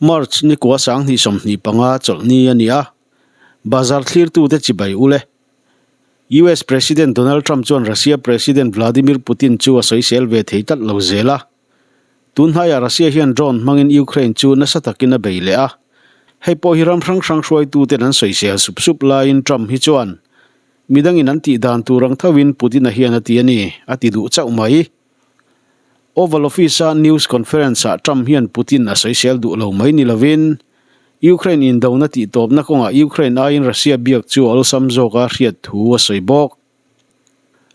March ni kua 2025 chawlhni a ni a, bazar thlirtute chibai ule. US President Donald Trump chuan Russia President Vladimir Putin chu a sawisel ve thei tlat lo zel a. Tun hnaiah Russia hian drone hmangin Ukraine chu nasa takin a bei leh a. Hei pawh hi ram hrang hrang hruaituten an sawisel sup sup laiin Trump hi chuan midangin an tih dan tur ang thovin Putin-a hian a ti a ni, a ti duh chauh mai. Oval Office-a news conference-ah Trump hian Putin a sawisel duh lo mai ni lovin, Ukraine indona tihtawpna kawngah Ukraine aiin Russia biak chu a awlsam zawka hriat thu a sawi bawk.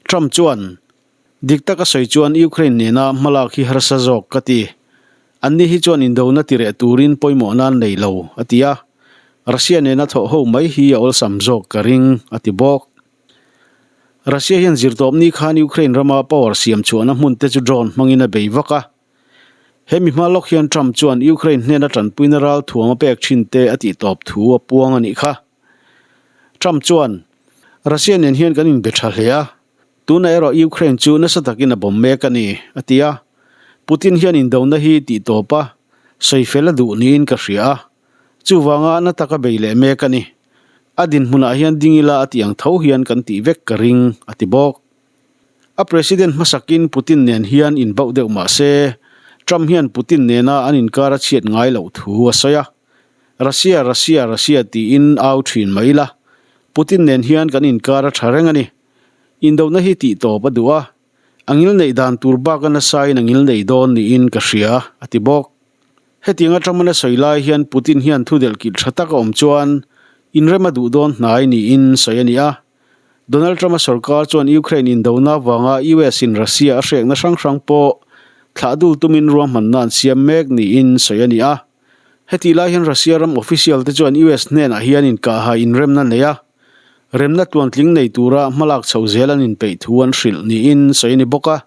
Trump chuan, Dik taka sawi chuan Ukraine nena hmalak hi harsa zawk ka ti. Anni hi chuan indona tireh turin pawimawh nan nei lo, a ti a. Russia nena thawh ho mai hi a awlsam zawk ka ring, a ti bawk. Russia hian zirtawpni khan Ukraine rama power siam chhuahna hmun te chu drone hmangin a bei vak a. He mi hma lawk hian Trump chuan Ukraine hnena tanpuina ral thuam a pek thin te a tihtawp thu a puang a nih kha. Trump chuan, Russia nen hian kan inbe tha hle a, tunah erawh Ukraine chu nasa takin a bawm mek a ni, a ti a. Putin hian indona hi tihtawp a, sawifel a duh niin ka hria a. Chuvanga na taka bei leh mek a ni. A dinhmunah hian ding ila a tih ang tho hian kan tih vek ka ring, a ti bawk. A president hmasakin Putin nen hian inbauh deuh mah se, Trump hian Putin nena an inkar a chhiat ngai loh thu a sawi a. Russia, Russia, Russia tiin au thin mai ila, Putin nen hian kan inkar a tha reng a ni. Indona hi tih tawp a duh a, a ngilneih dan tur baka nasain a ngilneih dawn niin ka hria, a ti bawk. Hetiang atangmana sawi lai hian Putin hian thu delhkilh tha tak a awm chuan inrem a duh dawn hnai niin sawi a ni a. Donald Trump-a sorkar chuan Ukraine indona avanga US-in Russia a hrekna hrang hrang pawh thlah dul tumin ruahmanna an siam mek niin sawi a ni a. Hetih lai hian Russia ram official te chuan US hnenah hian inkahhai inremna nei a, remna tluantling nei tura hmalak chhoh zel an inpeih thu an hrilh niin sawi a ni bawk a.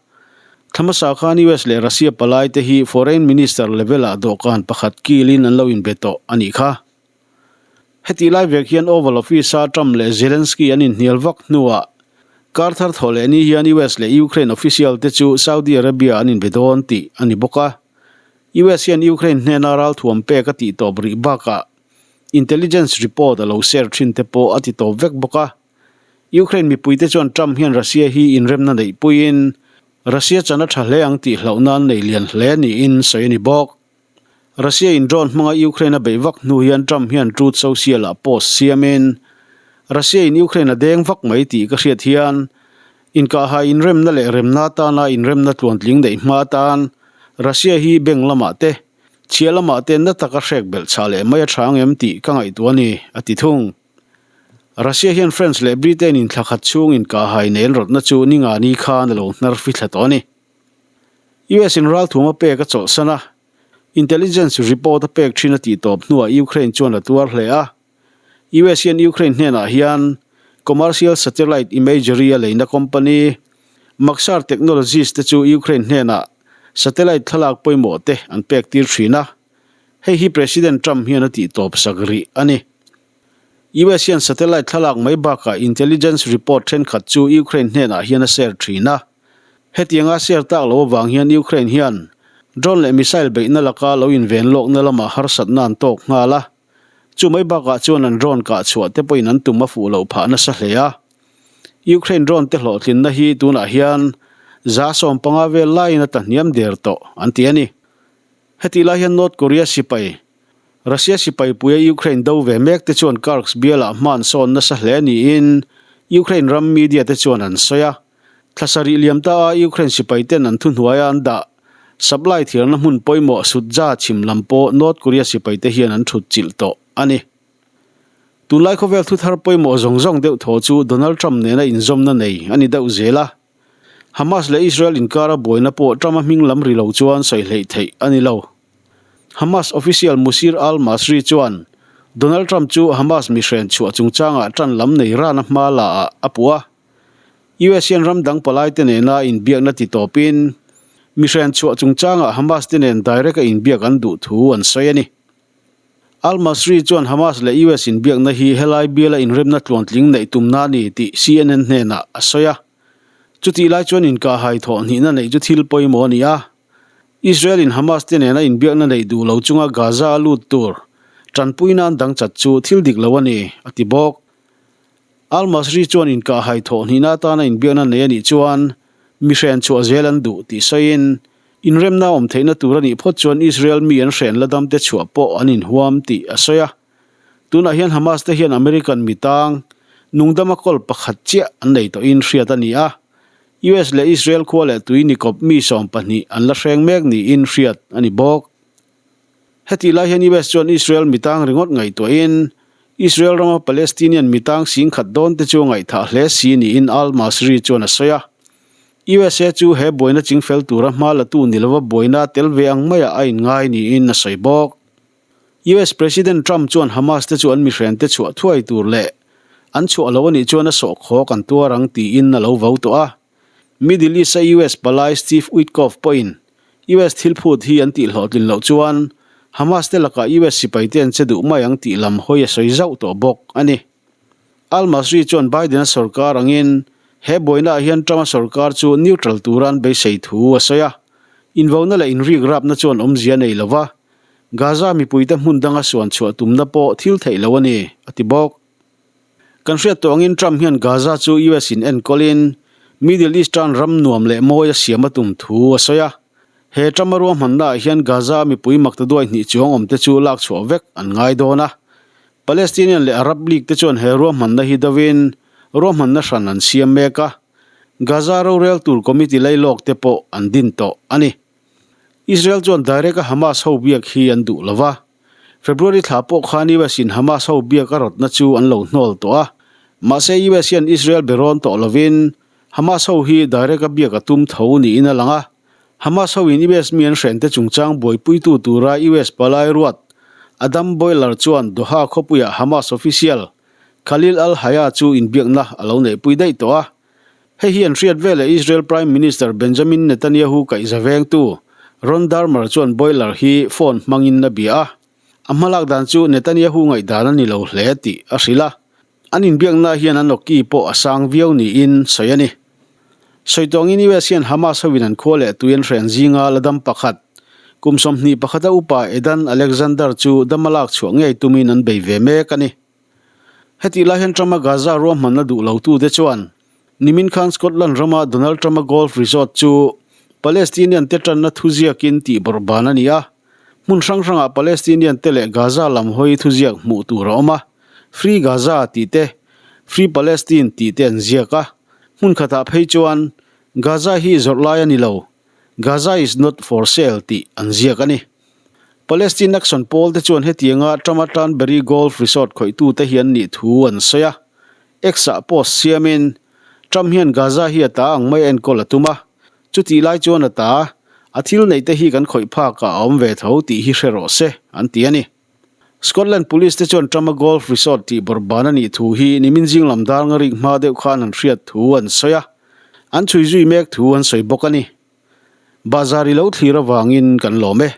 Thla hmasa khan US leh Russia palai te hi Foreign Minister level ah dawhkan pakhat kilin an lo inbe tawh a nih kha. Hetih lai vek hian Oval Office a Trump leh Zelensky an inhnial vak hnuah kar thar thawh leh ni hian US leh Ukraine official te chu Saudi Arabia an inbe dawn tih a ni bawk a. US hian Ukraine hnena ralthuam pek a tih tawp rih bakah Intelligence report a lo share thin te pawh a ti tawp vek bawk a. Ukraine mipuite chuan Trump hian Russia hi inremna neih puiin Russia chan a tha hle ang tih hlauhna an nei lian hle niin sawi a ni bawk. Russia in drone hmanga Ukraine a beih vak hnu hian Trump hian Truth Social ah post siamin, Russia in Ukraine a deng vak mai tih ka hriat hian inkahhai inremna leh remna atana inremna tluantling neih hma atan Russia hi bank lamah te Chhia lamah te na taka hrek belh chhah leh mai a tha ang em tih ka ngaihtuah a ni, a ti thung. Russia hian France leh Britain in thla khat chhung inkahhai nen rawtna chu ni nga ni khan a lo hnar fi thla tawh a ni. US in ralthuam a pek a chawlhsan a, intelligence report a pek thin a tih tawp hnuah Ukraine chuan a tuar hle a. US hian Ukraine hnenah hian commercial satellite imagery a leina company Maxar Technologies te chu Ukraine hnenah satellite thlalak pawimawh te an pek tir thin a, hei hi President Trump hian a tih tawp sak rih a ni. US hian satellite thlalak mai bakah intelligence report thenkhat chu Ukraine hnenah hian a share thin a, hetianga share tak lo avang hian Ukraine hian drone leh missile beihna laka lo inven lawkna lamah harsatna an tawk nghal a. Chu mai bakah chuan an drone kah chhuah te pawhin an tum a fuh loh phah nasa hle a. Ukraine drone te hlawhtlinna hi tunah hian 50% vel laiin a ta hniam der tawh an ti a ni. Hetih lai hian North Korea sipai, Russia sipai puia Ukraine do ve mek te chuan Kursk bialah hma an sawn nasa hle niin Ukraine ram media te chuan an sawi a. Thla sarih liam ta a Ukraine sipai ten an thuhnuaia an dah supply thiarna hmun pawimawh Sutja chhim lam pawh North Korea sipai te hian an thut chilh tawh a ni. Tunlai khawvel thu thar pawimawh zawng zawng deuh thaw chu Donald Trump nena inzawmna nei a ni deuh zel a. Hamas leh Israel inkara buaina pawh Trump-a hming lam ri lo chuan sawi hleih theih a ni lo. Hamas official Musir al-Masri chuan Donald Trump chu Hamas mihren chhuah chungchangah tan lam nei rana hma la ah a puh a. US hian ram dang palaite nena inbiakna ti tawpin mihren chhuah chungchangah Hamas te nen direct a inbiak an duh thu an sawi a ni. Al-Masri chuan Hamas leh US inbiakna hi helai biala inremna tluantling neih tumna a ni tih CNN hnenah a sawi a. Chutih lai chuan inkahhai thawh hnihna neih chu thil pawimawh a ni a. Israel in Hamas te nena inbiakna neih duh lo chunga Gaza a lut tur tanpui nan dang chat chu thil dik lo a ni, a ti bawk. Al-Masri chuan inkahhai thawh hnihna atana inbiakna nei a nih chuan mi hren chhuah zel an duh tih sawiin, inremna awm theihna tur a nih phawt chuan Israel mi an hren la damte chhuah pawh an inhuam tih a sawi a. Tunah hian Hamas te hian American mi tang nungdama kawl pakhat chiah an nei tawhin hriat a ni a, US leh Israel khua leh tui ni kawp mi 12 an la hreng mek niin hriat a ni bawk. Hetih lai hian US chuan Israel mi tang ringawt ngaihtuahin Israel rama Palestinian mi tang singkhat dawn te chu a ngaihthah hle si niin Al-Masri chuan a sawi a. USA chu he buaina chingfel tura hma latu ni lova buaina tel ve ang maiah a inngai niin a sawi bawk. US President Trump chuan Hamas te chu an mihren te chhuah thuai tur leh an chhuah lo a nih chuan a sawhkhawk an tuar ang tiin a lo vo tawh a. Middle East-a US palai Steve Witkoff pawhin US thil phut hi an tihhlawhtlin loh chuan Hamas te lakah US sipai te an che duh mai ang tih lam hawi a sawi zauh tawh bawk a ni. Al-Masri chuan Biden-a sorkar angin he buainaah hian Trump-a sorkar chu neutral tura an beisei thu a sawi a. Invauna leh inrikrapna chuan awmzia a nei lo va, Gaza mipuite hmun danga suan chhuah tumna pawh thil theih lo a ni, a ti bawk. Kan hriat tawh angin Trump hian Gaza chu US in enkawlin Middle East tan ram nuam leh mawi a siam a tum thu a sawi a. He Trump-a ruahmannaah hian Gaza mipui maktaduai hnih chuang awmte chu lak chhuah vek an ngai dawn a. Palestinian leh Arab League te chuan he ruahmanna hi dovin ruahmanna hran an siam mek a. Gaza rorel tur committee lailawk te pawh an din tawh a ni. Israel chuan direct a Hamas ho biak hi an duh lo va. February thla pawh khan US in Hamas ho biak a rawtna chu an lo hnawl tawh a. Mahse US hian Israel be rawn tawh lovin Hamas ho hi direct a biak a tum tho niin a lang a. Hamas ho in US mi an hrente chungchang buaipuitu tura US palai ruat Adam Boehler chuan Doha khawpuiah Hamas official Khalil al-Hayya chu inbiakna a lo neihpui daih tawh a. Hei hi an hriat veleh Israel Prime Minister Benjamin Netanyahu kaihza vengtu Ron Dermer chuan Boehler hi phone hmangin a bia a. A hmalak dan chu Netanyahu ngaihdan a ni lo hle tih a hrilh a. An inbiakna hian an awki pawh a sang viau niin sawi a ni. Sawi tawngin US hian Hamas hoin an khua leh tui an hren zinga la dam pakhat, kum 21 a upa Edan Alexander chu dama lak chhuah ngei tumin an bei ve mek a ni. Hetih lai hian Trump-a Gaza ruahmanna duh lotute chuan nimin khan Scotland rama Donald Trump-a golf resort chu Palestinian te tanna thuziakin tih bawrh ban a ni a. Hmun hrang hrangah Palestinian te leh Gaza lam hawi thuziak hmuh tur a awm a, Free Gaza tih te, Free Palestine tih te an ziak a. Hmun khatah phei chuan Gaza hi zawrh lai a ni lo, Gaza is not for sale tih an ziak a ni. Palestine Action pawl te chuan hetianga Trump-a Turnberry Golf Resort khawihtute hi an nih thu an sawi a. X-ah post siamin, Trump hian Gaza hi a ta ang mai a enkawl a tum a, chutih lai chuan a ta, a thil neih te hi kan khawih phakah a awm ve tho tih hi hre rawh se, an ti a ni. Scotland Police te chuan Trump-a Golf Resort tih bawrhban a nih thu hi nimin zing lam dar ngarik hma deuh khan an hriat thu an sawi a, an chhui zui mek thu an sawi bawk a ni. Bazar i lo thlir avangin kan lawm e.